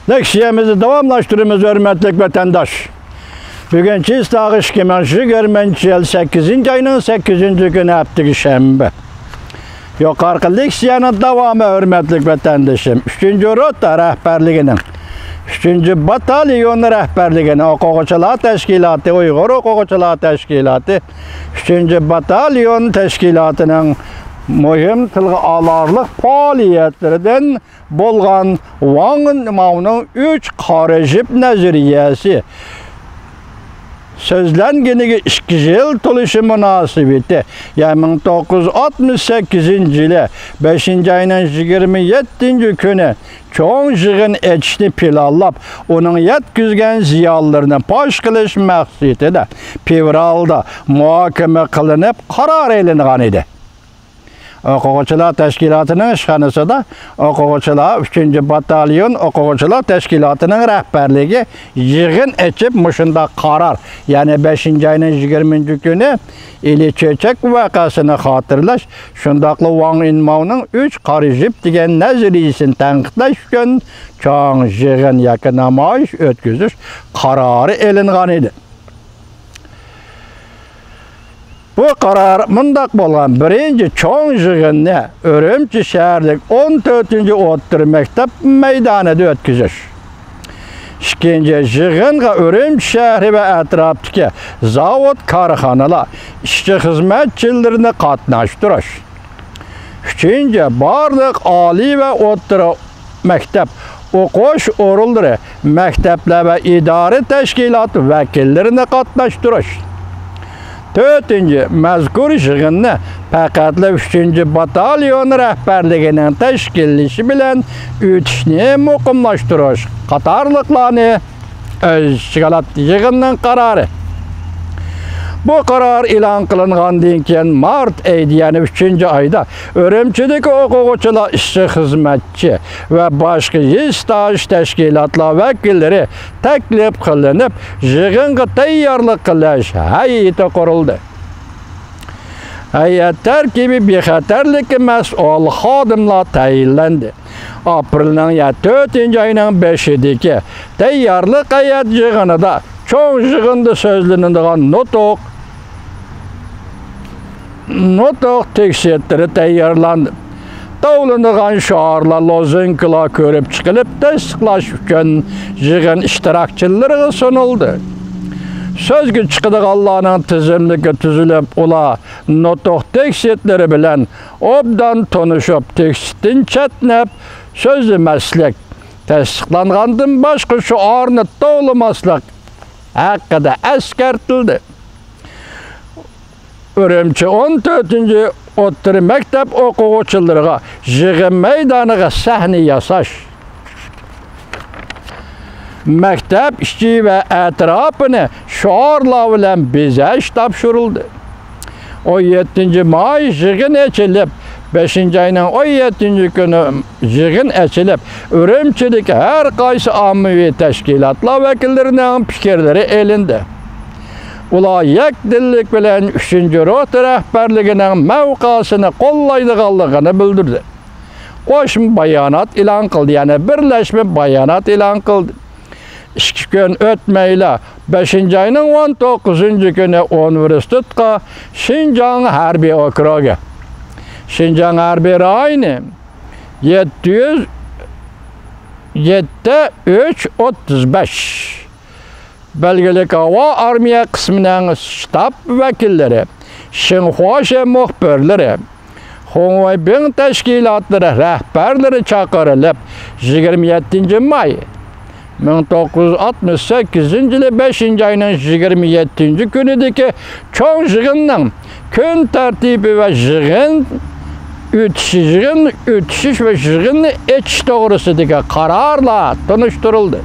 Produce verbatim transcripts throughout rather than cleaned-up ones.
لېكسىيەمىزنى داۋاملاشتۇرىمىز، ھۆرمەتلىك ۋەتەنداش. بۈگۈن چىسلاغ ئىككى مىڭ يىگىرمىنچى يىل سەككىزىنچى ئاينىڭ سەككىزىنچى كۈنى، ھەپتىكى شەنبە. يۇقىرىقى لېكسىيەنىڭ داۋامى، ھۆرمەتلىك ۋەتەندىشىم، ئۈچىنچى روتا رەھبەرلىكىنىڭ، ئۈچىنچى باتاليون رەھبەرلىكىنىڭ، ئوقۇغۇچىلار تەشكىلاتى، ئۇيغۇر ئوقۇغۇچىلار تەشكىلاتى، ئۈچىنچى باتاليون تەشكىلاتىنىڭ مۇھىم تىلغا ئالارلىق پائالىيەتلىرىدىن بولغان ۋاڭ ماۋنىڭ ئۈچ قارا جىپ نەزەرىيەسى سۆزلەنگىنىگە ئىككى يىل تولۇشى مۇناسىۋىتى، يەنى مىڭ توققۇز يۈز ئاتمىش سەككىزىنچى يىلى بەشىنچى ئاينىڭ يىگىرمە يەتتىنچى كۈنى چوڭ يىغىن ئېچىشنى پىلانلاپ، ئۇنىڭ يەتكۈزگەن زىيانلىرىنى پاش قىلىش مەقسىتىدە فېۋرالدا مۇھاكىمە قىلىنىپ، قارار ئېلىنغان ئىدى. ئوقۇغۇچىلار تەشكىلاتىنىڭ ئىشخانىسىدا ئوقۇغۇچىلار، ئۈچىنچى باتاليون ئوقۇغۇچىلار تەشكىلاتىنىڭ رەھبەرلىكى يىغىن ئېچىپ، مۇشۇنداق قارار، يەنى بەشىنچى ئاينىڭ يىگىرمىنچى كۈنى ئىلى چۆچەك ۋەقەسىنى خاتىرىلەش، شۇنداقلا ۋاڭ ئىنماۋنىڭ ئۈچ قارا جىپ دېگەن نەزەرىيىسىنى تەنقىدلەش ئۈچۈن چوڭ يىغىن ياكى نامايىش ئۆتكۈزۈش قارارى ئېلىنغان ئىدى. بۇ قارار مۇنداق بولغان: بىرىنچى، چوڭ يىغىننى ئۈرۈمچى شەھەرلىك ئون تۆتىنچى ئوتتۇرا مەكتەپ مەيدانىدا ئۆتكۈزۈش. ئىككىنچى، يىغىنغا ئۈرۈمچى شەھىرى ۋە ئەتراپتىكى زاۋۇت، كارخانىلار ئىشچى-خىزمەتچىلىرىنى قاتناشتۇرۇش. ئۈچىنچى، بارلىق ئالىي ۋە ئوتتۇرا مەكتەپ ئوقۇش ئورۇنلىرى، مەكتەپلەر ۋە ئىدارە تەشكىلات ۋەكىللىرىنى قاتناشتۇرۇش. تۆتىنچى، مەزكۇر يىغىننى پەقەتلا ئۈچىنچى باتاليون رەھبەرلىكىنىڭ تەشكىللىشى بىلەن ئۆتۈشنى مۇقىملاشتۇرۇش قاتارلىقلارنى ئۆز ئىچىگە ئالاتتى يىغىننىڭ قارارى. بۇ قارار ئېلان قىلىنغاندىن كېيىن، مارت ئېيىدا، يەنى ئۈچىنچى ئايدا ئۈرۈمچىدىكى ئوقۇغۇچىلار، ئىشچى-خىزمەتچى ۋە باشقا يېشى تاش تەشكىلاتلار ۋەكىللىرى تەكلىپ قىلىنىپ، يىغىنغا تەييارلىق قىلىش ھەيئىتى قۇرۇلدى. ھەيئەت تەركىبى بىخەتەرلىككە مەسئۇل خادىملار تەيىنلەندى. ئاپرېلنىڭ يا تۆتىنچى ئاينىڭ بەشىدىكى تەييارلىق ھەيئەت يىغىنىدا چوڭ يىغىندا سۆزلىنىدىغان نۇتۇق، نۇتۇق تېكىستلىرى تەييارلاندى. توۋلىنىدىغان شوئارلار، لوزۇنكىلار كۆرۈپ چىقىلىپ، تەستىقلاش ئۈچۈن يىغىن ئىشتىراكچىلىرىغا سۇنۇلدى. سۆزگە چىقىدىغانلارنىڭ تىزىملىكى تۈزۈلۈپ، ئۇلار نۇتۇق تېكىستلىرى بىلەن ئوبدان تونۇشۇپ، تېكىستتىن چەتنەپ سۆزلىمەسلىك، تەستىقلانغاندىن باشقا شوئارنى توۋلىماسلىق ھەققىدە ئەسكەرتىلدى. ئۈرۈمچى ئون تۆتىنچى ئوتتۇرا مەكتەپ ئوقۇغۇچىلىرىغا يىغىن مەيدانىغا سەھنە ياساش، مەكتەپ ئىچى ۋە ئەتراپىنى شوئارلار بىلەن بېزەش تاپشۇرۇلدى. ئون يەتتىنچى ماي يىغىن ئېچىلىپ، بەشىنچى ئاينىڭ ئون يەتتىنچى كۈنى يىغىن ئېچىلىپ، ئۈرۈمچىدىكى ھەر قايسى ئاممىۋى تەشكىلاتلار ۋەكىللىرىنىڭ پىكىرلىرى ئېلىندى. ئۇلار يەكدىللىك بىلەن ئۈچىنچى روتا رەھبەرلىكىنىڭ مەۋقەسىنى قوللايدىغانلىقىنى بىلدۈردى. قوشما بايانات ئېلان قىلدى، يەنى بىرلەشمە بايانات ئېلان قىلدى. ئىككى كۈن ئۆتمەيلا، بەشىنچى ئاينىڭ ئون توققۇزىنچى كۈنى ئۇنىۋېرسىتېتقا شىنجاڭ ھەربىي ئوكروگى، شىنجاڭ ھەربىي رايونى، يەتتە يۈز يەتتە ئۈچ ئوتتۇز بەش بەلگىلىك ھاۋا ئارمىيە قىسمىنىڭ شتاب ۋەكىللىرى، شىنخۇا شې مۇخبىرلىرى، خۇڭۋېيبىڭ تەشكىلاتلىرى رەھبەرلىرى چاقىرىلىپ، يىگىرمە يەتتىنچى ماي، مىڭ توققۇز يۈز ئاتمىش سەككىزىنچى يىلى بەشىنچى ئاينىڭ يىگىرمە يەتتىنچى كۈنىدىكى چوڭ يىغىننىڭ كۈن تەرتىپى ۋە يىغىن ئۆتۈشى، يىغىن ئۆتۈشۈش ۋە يىغىننى ئېچىش توغرىسىدىكى قارارلار تونۇشتۇرۇلدى.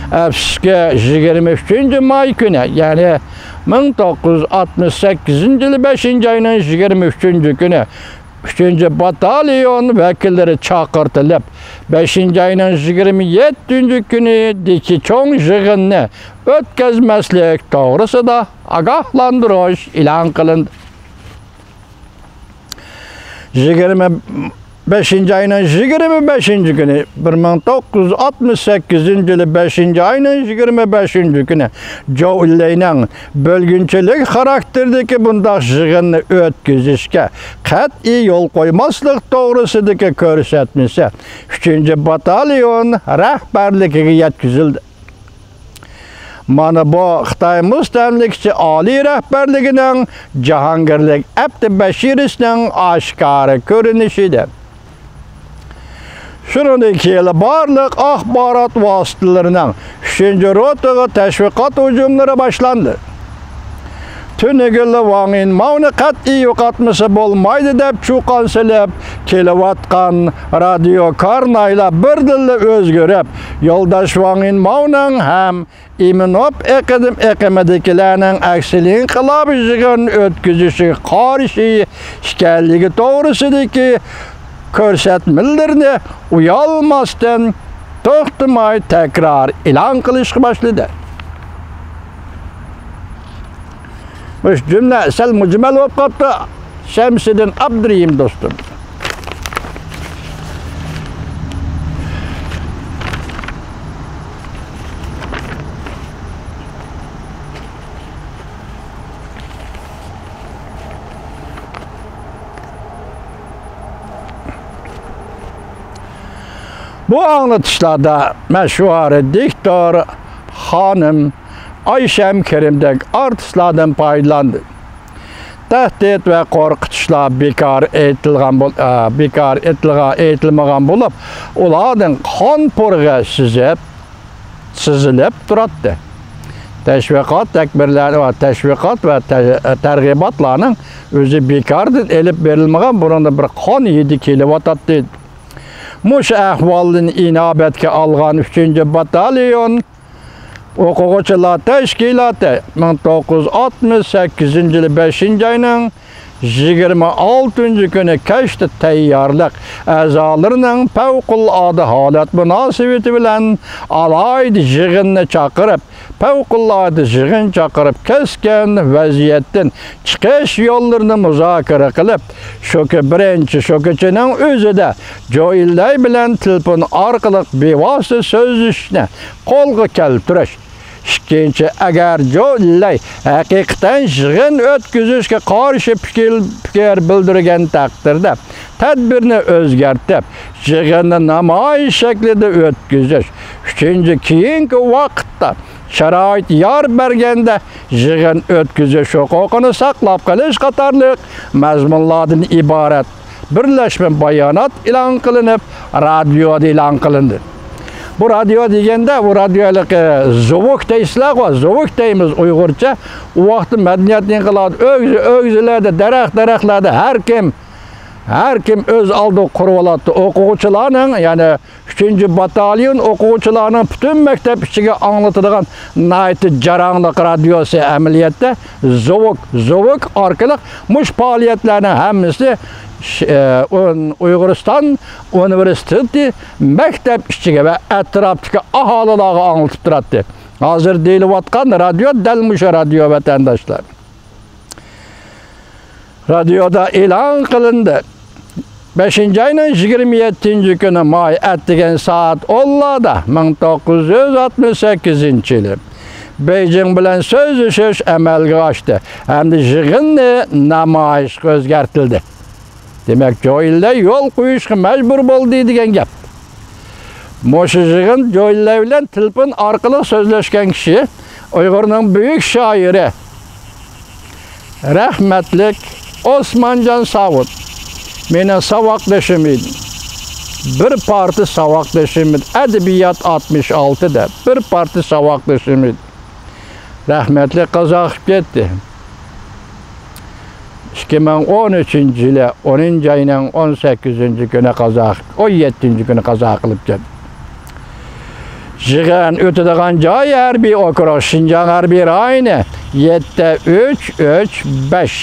ئەپسۇسكى، يىگىرمە ئۈچىنچى ماي كۈنى، يەنى مىڭ توققۇز يۈز ئاتمىش سەككىزىنچى يىلى بەشىنچى ئاينىڭ يىگىرمە ئۈچىنچى كۈنى، ئۈچىنچى باتاليون ۋەكىللىرى چاقىرتىلىپ، بەشىنچى ئاينىڭ يىگىرمە يەتتىنچى كۈنىدىكى چوڭ يىغىننى ئۆتكۈزمەسلىك توغرىسىدا ئاگاھلاندۇرۇش ئېلان قىلىندى. يىگىرمە، بەشىنچى ئاينىڭ يىگىرمە بەشىنچى كۈنى، بىر مىڭ توققۇز يۈز ئاتمىش سەككىزىنچى يىلى بەشىنچى ئاينىڭ يىگىرمە بەشىنچى كۈنى جو ئىللەينىڭ بۆلگۈنچىلىك خاراكتېرىدىكى بۇنداق يىغىننى ئۆتكۈزۈشكە قەتئىي يول قويماسلىق توغرىسىدىكى كۆرسەتمىسى ئۈچىنچى باتاليون رەھبەرلىكىگە يەتكۈزۈلدى. مانا بۇ خىتاي مۇستەملىكىچى ئالىي رەھبەرلىكىنىڭ جاھانگىرلىك ئەپتى بەشىرىسىنىڭ ئاشكارا كۆرۈنۈشىدى. شۇنىڭدىن كېيىن بارلىق ئاخبارات ۋاسىتىلىرىنىڭ ئۈچىنچى روتىغا تەشۋىقات ھۇجۇملىرى باشلاندى. تۈنۈگۈنلا ۋاڭ يىنماۋنى قەتئىي يوقاتمىسا بولمايدۇ دەپ چۇقان سېلىپ كېلىۋاتقان رادىيو كارنايلار بىردىنلا ئۆزگىرىپ، يولداش ۋاڭ يىنماۋنىڭ ھەم ئىمىنوف ئېقىدىم-، ئېقىمىدىكىلەرنىڭ ئەكسىل ئىنقىلاب يىغىن ئۆتكۈزۈشىگە قارشى ئىكەنلىكى توغرىسىدىكى كۆرسەتمىلىرىنى ئۇيالماستىن، توختىماي تەكرار ئېلان قىلىشقا باشلىدى. مۇشۇ جۈملە سەل مۇجمەل بولۇپ قاپتۇ، شەمسىدىن ئابدۇرېھىم دوستۇم. بۇ ئاڭلىتىشلاردا مەشھۇر دىكتور خانىم ئايشەم كېرىمدەك ئارتىسلاردىن پايدىلاندى. تەھدىت ۋە قورقۇتۇشلار بىكار ئېيتىلغان بول-، ئە، بىكار ئېيتىلغان، ئېيتىلمىغان بولۇپ، ئۇلاردىن قان پۇرىقى سىزىپ، سىزىلىپ تۇراتتى. تەشۋىقات تەدبىرلەر ۋە تەشۋىقات ۋە تە-، تەرغىباتلارنىڭ ئۆزى بىكاردىن ئېلىپ بېرىلمىغان، بۇنىڭدا بىر قان ھىدى كېلىۋاتاتتى. مۇشۇ ئەھۋالدىن ئىنابەتكە ئالغان ئۈچىنچى باتاليون ئوقۇغۇچىلار تەشكىلاتى مىڭ توققۇز يۈز ئاتمىش سەككىزىنچى يىلى بەشىنچى ئاينىڭ يىگىرمە ئالتىنچى كۈنى كەچتە تەييارلىق ئەزالىرىنىڭ پەۋقۇلئاددە ھالەت مۇناسىۋىتى بىلەن ئالاھىدە يىغىننى چاقىرىپ، پەۋقۇلئاددە يىغىن چاقىرىپ، كەسكىن ۋەزىيەتتىن چىقىش يوللىرىنى مۇزاكىرە قىلىپ، شۇ كۈ-، بىرىنچى شۇ كېچىنىڭ ئۆزىدە جو ئىللەي بىلەن تېلېفون ئارقىلىق بىۋاسىتە سۆزلىشىشنى قولغا كەلتۈرۈش، ئىككىنچى، ئەگەر جو ئىللەي ھەقىقەتەن يىغىن ئۆتكۈزۈشكە قارشى پىكىر، پىكىر بىلدۈرگەن تەقدىردە، تەدبىرنى ئۆزگەرتىپ، يىغىننى نامايىش شەكلىدە ئۆتكۈزۈش. ئۈچىنچى، كېيىنكى ۋاقىتتا شارائىت يار بەرگەندە يىغىن ئۆتكۈزۈش ھوقۇقىنى ساقلاپ قېلىش قاتارلىق مەزمۇنلاردىن ئىبارەت بىرلەشمە بايانات ئېلان قىلىنىپ، رادىيودا ئېلان قىلىندى. بۇ رادىيو دېگەندە، بۇ رادىيو ھېلىقى زوۋۇك دەيسىلەرغۇ، زوۋۇك دەيمىز ئۇيغۇرچە. ئۇ ۋاقىتتا مەدەنىيەت ئىنقىلابى ئۆگزە-، ئۆگزىلەردە، دەرەخ-دەرەخلەردە ھەر كىم، ھەر كىم ئۆز ئالدىغا قۇرۇۋالاتتى. ئوقۇغۇچىلارنىڭ، يەنى ئۈچىنچى باتاليون ئوقۇغۇچىلارنىڭ پۈتۈن مەكتەپ ئىچىگە ئاڭلىتىدىغان ناھايىتى جاراڭلىق رادىيوسى ئەمەلىيەتتە زوۋۇك، زوۋۇك ئارقىلىق مۇشۇ پائالىيەتلەرنىڭ ھەممىسى ش-، ئە، ئۇ-، ئۇيغۇرىستان ئۇنىۋېرسىتېتى مەكتەپ ئىچىگە ۋە ئەتراپتىكى ئاھالىلەرگە ئاڭلىتىپ تۇراتتى. ھازىر دېيىلىۋاتقان رادىيو دەل مۇشۇ رادىيو، ۋەتەنداشلار. رادىيودا ئېلان قىلىندى. بەشىنچى ئاينىڭ يىگىرمە يەتتىنچى كۈنى ماي ئەتىگەن سائەت ئونلاردا، مىڭ توققۇز يۈز ئاتمىش سەككىزىنچى يىلى بېيجىڭ بىلەن سۆزلىشىش ئەمەلگە ئاشتى ھەمدە يىغىننى نامايىشقا ئۆزگەرتىلدى. دېمەك، جو ئىللەي يول قويۇشقا مەجبۇر بولدى دېگەن گەپ. مۇشۇ يىغىن جو ئىللەي بىلەن تېلېفون ئارقىلىق سۆزلەشكەن كىشى ئۇيغۇرنىڭ بۈيۈك شائىرى، رەھمەتلىك ئوسمانجان ساۋۇت مېنىڭ ساۋاقدىشىم ئىدى. بىر پارتا ساۋاقدىشىم ئىدى. ئەدەبىيات ئاتمىش ئالتىدە بىر پارتا ساۋاقدىشىم ئىدى. رەھمەتلىك قازا قىلىپ كەتتى. ئىككى مىڭ ئون ئۈچىنچى يىلى ئونىنچى ئاينىڭ ئون سەككىزىنچى كۈنى قازا قىلىپ، ئون يەتتىنچى كۈنى قازا قىلىپ كەتتى. يىغىن ئۆتىدىغان جاي ھەربىي ئوكروگ، شىنجاڭ ھەربىي رايونى، يەتتە ئۈچ ئۈچ بەش.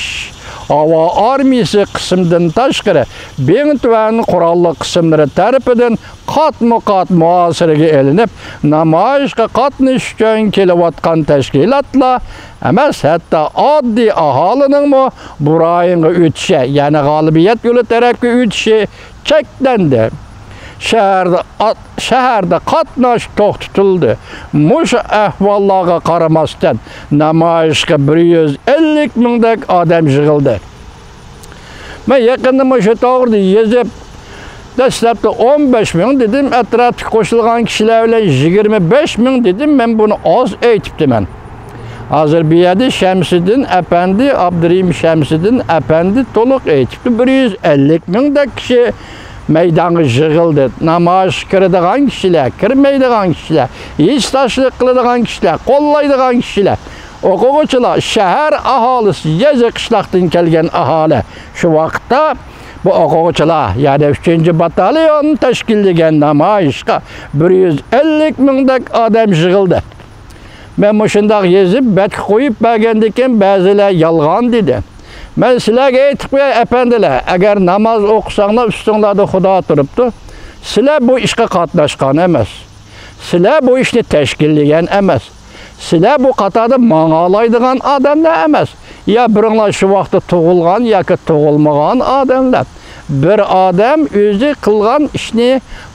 ھاۋا ئارمىيىسى قىسمىدىن تاشقىرى، بىڭتۈەن قوراللىق قىسىملىرى تەرىپىدىن قاتمۇ-قات مۇھاسىرىگە ئېلىنىپ، نامايىشقا قاتنىشىش ئۈچۈن كېلىۋاتقان تەشكىلاتلار ئەمەس، ھەتتا ئاددىي ئاھالىنىڭمۇ بۇ رايونغا ئۆتۈشى، يەنى غالىبىيەت يولى تەرەپكە ئۆتۈشى چەكلەندى. شەھەردە ئات-، شەھەردە قاتناش توختىتىلدى. مۇشۇ ئەھۋاللارغا قارىماستىن، نامايىشقا بىر يۈز ئەللىك مىڭدەك ئادەم يىغىلدى. مەن يېقىندا مۇشۇ توغرىدا يېزىپ، دەسلەپتە ئون بەش مىڭ دېدىم، ئەتراپتىكى قوشۇلغان كىشىلەر بىلەن يىگىرمە بەش مىڭ دېدىم، مەن بۇنى ئاز ئېيتىپتىمەن. ھازىر بۇ يەردە شەمسىدىن ئەپەندى، ئابدۇرېھىم شەمسىدىن ئەپەندى تولۇق ئېيتىپتۇ، بىر يۈز ئەللىك مىڭدەك كىشى مەيدانغا يىغىلدى. نامايىشقا كىرىدىغان كىشىلەر، كىرمەيدىغان كىشىلەر، ھېسداشلىق قىلىدىغان كىشىلەر، قوللايدىغان كىشىلەر، ئوقۇغۇچىلار، شەھەر ئاھالىسى، يېزا قىشلاقتىن كەلگەن ئاھالە. شۇ ۋاقىتتا بۇ ئوقۇغۇچىلار، يەنى ئۈچىنچى باتاليون تەشكىللىگەن نامايىشقا بىر يۈز ئەللىك مىڭدەك ئادەم يىغىلدى. مەن مۇشۇنداق يېزىپ، بەتكە قويۇپ بەرگەندىن كېيىن، بەزىلەر يالغان دېدى. مەن سىلەرگە ئېيتىپ قوياي، ئەپەندىلەر، ئەگەر ناماز ئوقۇساڭلار، ئۈستۈڭلاردا خۇدا تۇرۇپتۇ. سىلەر بۇ ئىشقا قاتناشقان ئەمەس. سىلەر بۇ ئىشنى تەشكىللىگەن ئەمەس. سىلەر بۇ قاتاردا ماڭالايدىغان ئادەملەر ئەمەس. يا بىرىڭلار شۇ ۋاقىتتا تۇغۇلغان ياكى تۇغۇلمىغان ئادەملەر. بىر ئادەم ئۆزى قىلغان ئىشنى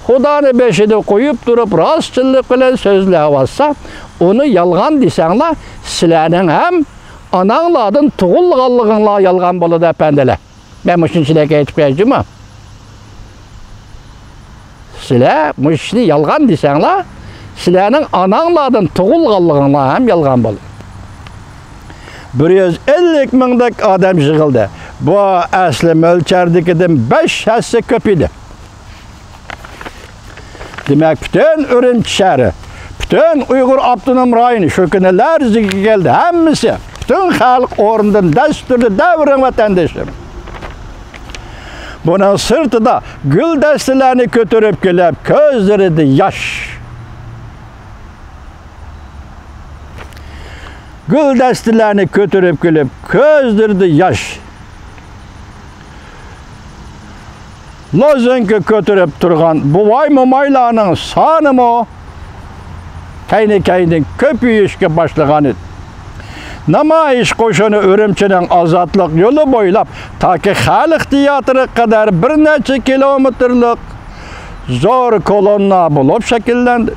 خۇدانى بېشىدا قويۇپ تۇرۇپ، راستچىللىق بىلەن سۆزلەۋاتسا، ئۇنى يالغان دېسەڭلار، سىلەرنىڭ ھەم ئاناڭلاردىن تۇغۇلغانلىقىڭلار يالغان بولىدۇ، ئەپەندىلەر. مەن مۇشۇنچىلىك ئېيتىپ قوياي جۇمۇ. سىلەر مۇشۇ ئىشنى يالغان دېسەڭلار، سىلەرنىڭ ئاناڭلاردىن تۇغۇلغانلىقىڭلار ھەم يالغان بولىدۇ. بىر يۈز ئەللىك مىڭدەك ئادەم يىغىلدى. بۇ ئەسلى مۆلچەردىكىدىن بەش ھەسسە كۆپ ئىدى. دېمەك، پۈتۈن ئۈرۈمچى شەھىرى، پۈتۈن ئۇيغۇر ئاپتونوم رايونى شۇ كۈنى لەرزىگە كەلدى. ھەممىسى، پۈتۈن خەلق ئورنىدىن دەس تۇردى، دەۋرىڭ ۋەتەندىشىم. بۇنىڭ سىرتىدا گۈل دەستىلەرنى كۆتۈرۈپ كېلىپ، كۆزلىرىدە ياش. گۈل دەستىلەرنى كۆتۈرۈپ كېلىپ، كۆزلىرىدە ياش. لوزۇنكا كۆتۈرۈپ تۇرغان بوۋاي-مومايلارنىڭ سانىمۇ كەينى-كەينىدىن كۆپىيىشكە باشلىغان ئىدى. نامايىش قوشۇنى ئۈرۈمچىنىڭ ئازادلىق يولى بويلاپ تاكى خەلق تىياتىرىغا قەدەر بىر نەچچە كىلومېتىرلىق زور كولوننا بولۇپ شەكىللەندى.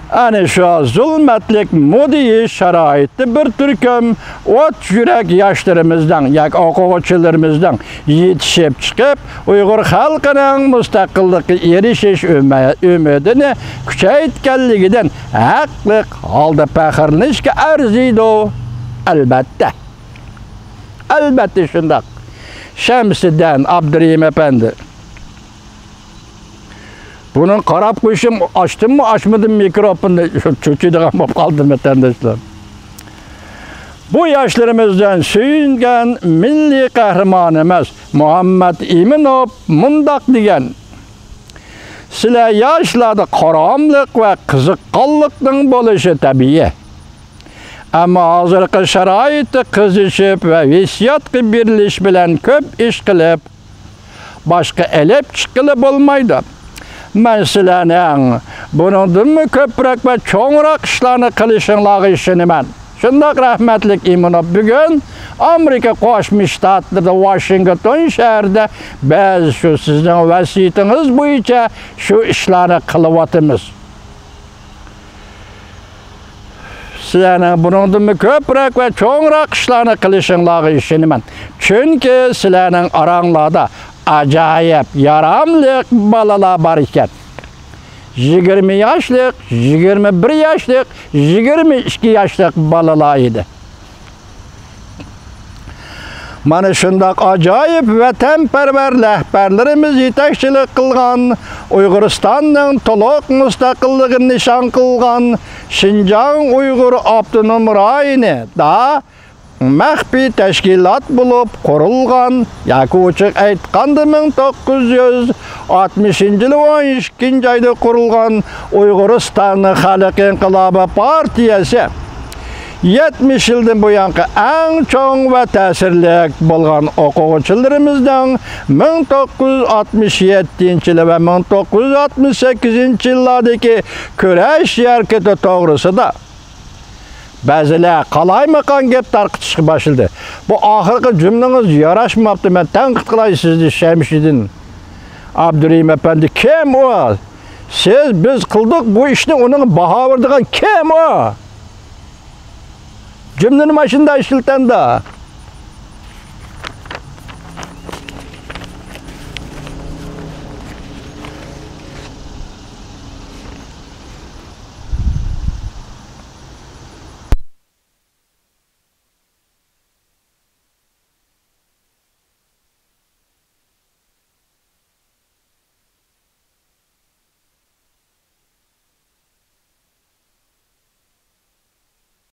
ئەنە شۇ زۇلمەتلىك مۇدھىش شارائىتتا بىر تۈركۈم ئوت يۈرەك ياشلىرىمىزنىڭ ياكى ئوقۇغۇچىلىرىمىزنىڭ يېتىشىپ چىقىپ، ئۇيغۇر خەلقىنىڭ مۇستەقىللىققا ئېرىشىش ئۈمە-، ئۈمىدىنى كۈچەيتكەنلىكىدىن ھەقلىق ھالدا پەخىرلىنىشكە ئەرزىيدۇ. ئەلۋەتتە. ئەلۋەتتە شۇنداق. شەمسىدىن ئابدۇرېھىم ئەپەندى. بۇنىڭ قاراپ قويۇشۇم، ئاچتىممۇ، ئاچمىدىم مىكروفوننى، شۇ چۆچۈيدىغان بولۇپ قالدىم، ۋەتەنداشلار. بۇ ياشلىرىمىزدىن سۆيۈنگەن مىللىي قەھرىمانىمىز مۇھەممەد ئىمىنوف مۇنداق دېگەن: «سىلەر ياشلاردا قاراملىق ۋە قىزىققانلىقنىڭ بولۇشى تەبىئىي. ئەمما ھازىرقى شارائىتتا قىزىشىپ ۋە ھېسسىياتقا بېرىلىش بىلەن كۆپ ئىش قىلىپ، باشقا ئېلىپ چىققىلى بولمايدۇ. مەن سىلەرنىڭ بۇنىڭدىنمۇ كۆپرەك ۋە چوڭراق ئىشلارنى قىلىشىڭلارغا ئىشىنىمەن.» شۇنداق، رەھمەتلىك ئىمىنوف بۈگۈن ئامېرىكا قوشما شتاتلىرىدا، ۋاشىنگتون شەھىرىدە بىز شۇ سىزنىڭ ۋەسىيىتىڭىز بويىچە شۇ ئىشلارنى قىلىۋاتىمىز. سىلەرنىڭ بۇنىڭدىنمۇ كۆپرەك ۋە چوڭراق ئىشلارنى قىلىشىڭلارغا ئىشىنىمەن. چۈنكى سىلەرنىڭ ئاراڭلاردا ئاجايىپ ياراملىق بالىلار بار ئىكەن. يىگىرمە ياشلىق، يىگىرمە بىر ياشلىق، يىگىرمە ئىككى ياشلىق بالىلار ئىدى. مانا شۇنداق ئاجايىپ ۋەتەنپەرۋەر رەھبەرلىرىمىز يېتەكچىلىك قىلغان، ئۇيغۇرىستاننىڭ تولۇق مۇستەقىللىقىنى نىشان قىلغان شىنجاڭ ئۇيغۇر ئاپتونوم رايونىدا مەخپىي تەشكىلات بولۇپ قۇرۇلغان، ياكى ئوچۇق ئېيتقاندا، مىڭ توققۇز يۈز ئاتمىشىنچى يىلى ئون ئىككىنچى ئايدا قۇرۇلغان ئۇيغۇرىستان خەلق ئىنقىلابى پارتىيەسى يەتمىش يىلدىن بۇيانقى ئەڭ چوڭ ۋە تەسىرلىك بولغان ئوقۇغۇچىلىرىمىزنىڭ مىڭ توققۇز يۈز ئاتمىش يەتتىنچى يىلى ۋە مىڭ توققۇز يۈز ئاتمىش سەككىزىنچى يىللاردىكى كۈرەش ھەرىكىتى توغرىسىدا بەزىلەر قالايمىقان گەپ تارقىتىشقا باشلىدى. بۇ ئاخىرقى جۈملىڭىز ياراشماپتۇ، مەن تەنقىد قىلاي سىزنى، شەمشىدىن. ئابدۇرېھىم ئەپەندى كىم ئۇ؟ سىز، بىز قىلدۇق بۇ ئىشنى، ئۇنىڭغا باھا بېرىدىغان كىم ئۇ؟ جۈملىنى ماشىنىدا ئىشلىتەندە.